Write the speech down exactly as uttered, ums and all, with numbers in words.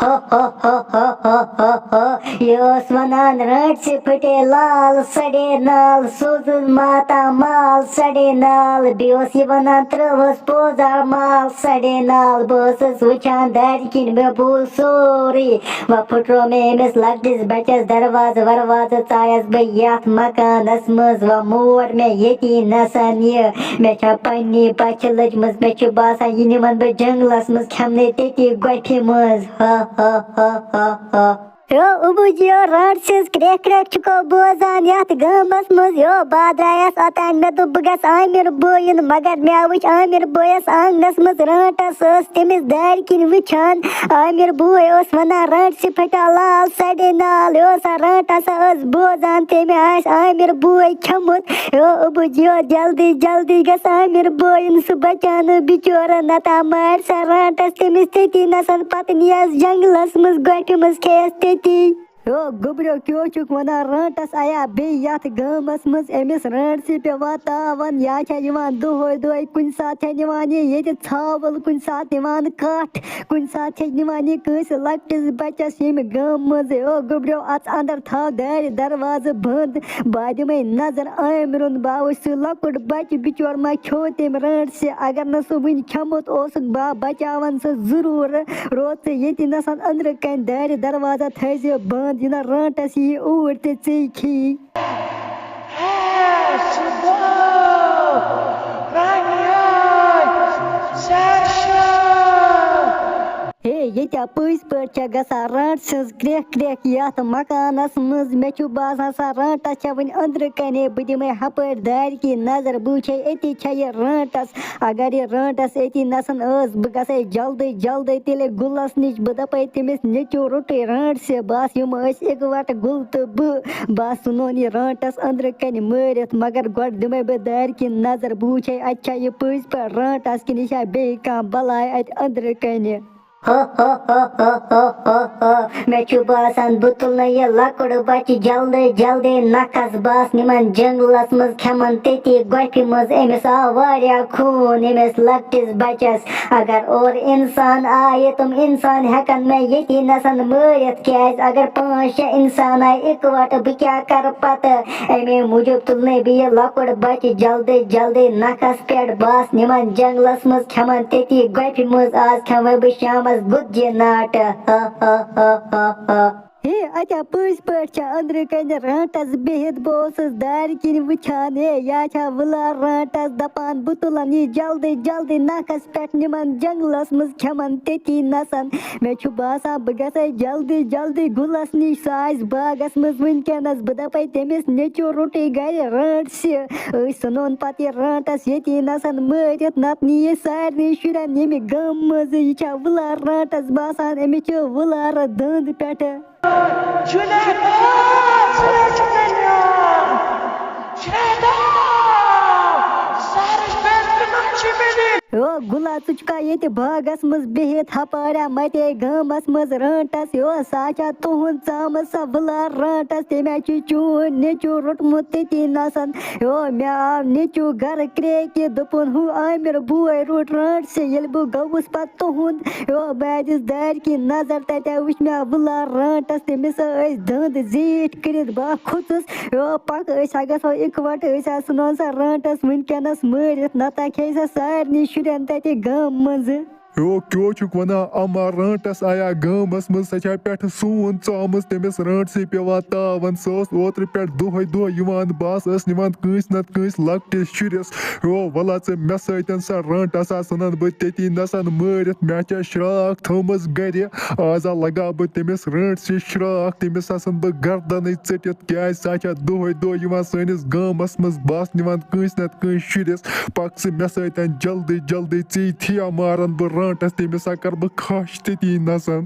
ہو ہو ہو ہو ہو ہو ہو۔ یہِ اوس ونان، رانٹسہِ پھٹے لال سڑے نال، سوزُن ماتا مال سڑے نال۔ بیٚیہِ اوس یہِ ونان، ترٲوہَس پوزا مال سڑے نال۔ بہٕ ٲسٕس وٕچھان دارِ کِنۍ، مےٚ بوٗز سورُے۔ وۄنۍ پھٕٹرو مےٚ أمِس لۄکٹِس بچس دروازٕ وروازٕ، ژایس بہٕ یتھ مکانس منٛز۔ وۄنۍ مور مےٚ ییٚتی نسن یہِ، مےٚ چھا پننی بچہِ لٔجمٕژ؟ مےٚ چھُ باسان، یہِ نِمن بہٕ جنگلس منٛز، کھٮ۪منے تٔتی گۄپھِ منٛز۔ ہا ہا ہا ہا ہا۔ یو ابو جیو، رانٹسہِ ہٕنٛز کرٛیکھ کرٛیکھ چھُکو بوزان یتھ گامس منٛز؟ یو، بہٕ درٛایس اوٚتام، مےٚ دوٚپ بہٕ گژھٕ عامر بویُن، مگر مےٚ وٕچھ عامر بویس آنگنس منٛز رانٹس ٲس تٔمِس دارِ کِنۍ وٕچھان۔ عامر بوے اوس ونان، رانٹسہِ پھٹیو لال سڑے نال۔ یو سا رانٹس ٲس بوزان، تٔمۍ آسہِ عامر بوے کھیوٚمُت۔ یو ابو جیو، جلدی جلدی گژھ عامر بویُن سُہ بچاونہٕ بچورن، نتہٕ مارِ سا رانٹس تٔمِس تٔتی نسن، پتہٕ نِیَس جنگلس منٛز گۄپھِ منٛز، کھیٚیَس تٔتی۔ یو گوٚبریو، کیٛاہ چھُکھ ونان؟ رانٹس آیا بیٚیہِ یتھ گامس منٛز؟ أمِس رانٹسہِ پیوان تاون، یا چھا یِوان دۄہے دۄہے، کُنہِ ساتہٕ چھا نِوان یہِ ییٚتہِ ژھاوُل، کُنہِ ساتہٕ نِوان کٹھ، کُنہِ ساتہٕ چھا نِوان یہِ کٲنٛسہِ لۄکٹِس بچس ییٚمہِ گامہٕ منٛزٕے۔ او گوٚبریو، اژ اندر، تھاو دارِ دروازٕ بنٛد، بہٕ دِمے نظر عامرُن، بہٕ وٕچھِ سُہ لۄکُٹ بچہِ بچور ما کھیوٚو تٔمۍ رانٹسہِ۔ اگر نہٕ سُہ وُنہِ کھیوٚمُت اوسُکھ، بہٕ بچاون سُہ ضروٗر۔ روز ژٕ ییٚتی نسن، أنٛدرٕ کنہِ دارِ دروازٕ تھٲیزِ بنٛد، یہِ نہ رانٹس یی اوٗرۍ تہٕ ژےٚ کھیٚیہِ۔ ہے، سُہ گوٚو رنیٲے سرشو۔ ہے، ییٚتہِ پٔزۍ پٲٹھۍ چھےٚ گژھان رانٹہٕ سٕنٛز کرٛیکھ کرٛیکھ یتھ مکانس منٛز۔ مےٚ چھُ باسان، سۄ رانٹس چھےٚ وُنہِ أنٛدرٕ کنے۔ بہٕ دِمے ہپٲرۍ دارِ کِنۍ نظر، بہٕ وٕچھے أتی چھےٚ یہِ رانٹس۔ اگر یہِ رانٹس أتی نسن ٲس، بہٕ گژھے جلدی جلدی تیٚلہِ گُلس نِش، بہٕ دپے تٔمِس، نیٚچو روٚٹٕے رانٹسہِ۔ بس یِم ٲسۍ اِکوٹہٕ، گُل تہٕ بہٕ۔ بس ژھٕنون یہِ رانٹس أنٛدرٕ کنہِ مٲرِتھ، مگر گۄڈٕ دِمے بہٕ دارِ کِنۍ نظر، بہٕ وٕچھے اتہِ چھا یہِ پٔزۍ پٲٹھۍ رانٹس کِنہٕ یہِ چھا بیٚیہِ کانٛہہ بلاے اتہِ أنٛدرٕ کنہِ۔ ہو ہو ہو ہو ہو ہو ہو۔ مےٚ چھُ باسان، بہٕ تُلہٕ یہِ لۄکُٹ بچہِ جلدی جلدی نکھس۔ بہٕ آسہٕ نِمن جنگلس منٛز، کھٮ۪من تٔتی گۄپھِ منٛز۔ أمِس آو واریاہ خوٗن، أمِس لۄکٹِس بچس۔ اگر اورٕ انسان آیہِ، تِم انسان ہٮ۪کن مےٚ ییٚتی نسن مٲرِتھ، کیازِ اگر پانٛژھ شےٚ انسان آیہِ اِکوٹہٕ، بہٕ کیٛاہ کرٕ پتہٕ؟ اَمے موٗجوٗب تُلنَے بہٕ یہِ لۄکُٹ بچہِ جلدی جلدی نکھس پٮ۪ٹھ۔ بہٕ آسہٕ نِمن جنگلس منٛز، کھٮ۪من تٔتی گۄپھِ منٛز۔ آز کھٮ۪مے بہٕ شامس گُتجہِ ناٹہٕ۔ ہا ہا ہا ہا ہا۔ ہے، اتیا پٔزۍ پٲٹھۍ چھےٚ أنٛدرٕ کنہِ رانٹس بِہِتھ۔ بہٕ اوسُس دارِ کِنۍ وٕچھان، ہے، یا چھا وٕلار رانٹس دپان، بہٕ تُلن یہِ جلدی جلدی نکھس پٮ۪ٹھ، نِمن جنگلس منٛز، کھٮ۪من تٔتی نسن۔ مےٚ چھُ باسان، بہٕ گژھے جلدی جلدی گُلس نِش، سُہ آسہِ باغس منٛز وٕنکیٚنس۔ بہٕ دپے تٔمِس، نیٚچو روٚٹٕے گرِ رانٹسہِ۔ أسۍ ژھٕنون پتہٕ یہِ رانٹس ییٚتی نسن مٲرِتھ، نتہٕ نی یہِ سارنٕے شُرٮ۪ن ییٚمہِ گامہٕ منٛزٕ۔ یہِ چھا وٕلار رانٹس باسان؟ أمِس چھِ وٕلارٕ دٔنٛد پٮ۪ٹھٕ۔ جُنید، ژٕ چھُکھ مےٚ نیان۔ شیطان، زہرٕچ بٮ۪نٛڈ تِمن چھِ مےٚ دِنۍ۔ او گُلا، ژٕ چھُکھا ییٚتہِ باغس منٛز بِہِتھ ہپٲرۍ متے گامس منٛز رانٹس؟ یو، سا چھا تُہُنٛد ژامٕژ سۄ وٕلار رانٹس؟ تٔمۍ ہا چھُ چون نیٚچو روٚٹمُت تٔتی نسن۔ یو، مےٚ آو نیٚچو گرٕ کرٛیکہِ، دوٚپُن، ہُہ عامر بوے روٚٹ رانٹسہِ۔ ییٚلہِ بہٕ گوٚوُس پتہٕ تُہُنٛد، یو، بہٕ ہا دِژ دارِ کِنۍ نظر، تتہِ ہا وٕچھ مےٚ وٕلار رانٹس، تٔمِس ہا ٲسۍ دٔنٛد زیٖٹھۍ کٔرِتھ۔ بہٕ ہا کھوٚژُس، یو، پکھ، أسۍ ہا گژھو اِکوٹہٕ، أسۍ ہا ژھٕنون سۄ رانٹس وٕنکیٚنس مٲرِتھ، نتہٕ ہا کھیٚیہِ سۄ سارنٕے شُرٮ۪ن تتہِ گامہٕ منٛزٕ۔ یو، کیٛاہ چھُکھ ونان؟ اما رانٹس آیا گامس منٛز، سۄ چھا پٮ۪ٹھٕ سون ژامٕژ؟ تٔمِس رانٹسٕے پیوان تاون، سۄ ٲس اوترٕ پٮ۪ٹھ دۄہے دۄہ یِوان، بس ٲس نِوان کٲنٛسہِ نتہٕ کٲنٛسہِ لۄکٹِس شُرِس۔ یو، ولا ژٕ مےٚ سۭتۍ، سۄ رانٹس آسہٕ ژھٕنن بہٕ تٔتی نسن مٲرِتھ، مےٚ چھےٚ شراکھ تھٲومٕژ گرِ۔ آز ہا لگاو بہٕ تٔمِس رانٹسہِ شراکھ، تٔمِس آسن بہٕ گردنٕے ژٔٹِتھ، کیازِ سۄ چھےٚ دۄہے دۄہ یِوان سٲنِس گامس منٛز، بس نِوان کٲنٛسہِ نتہٕ کٲنٛسہِ شُرِس۔ پکھ ژٕ مےٚ سۭتۍ جلدی جلدی، ژےٚ تھیا مارن بہٕ رانٹس، تٔمِس ہا کرٕ بہٕ کھش تٔتی نسن۔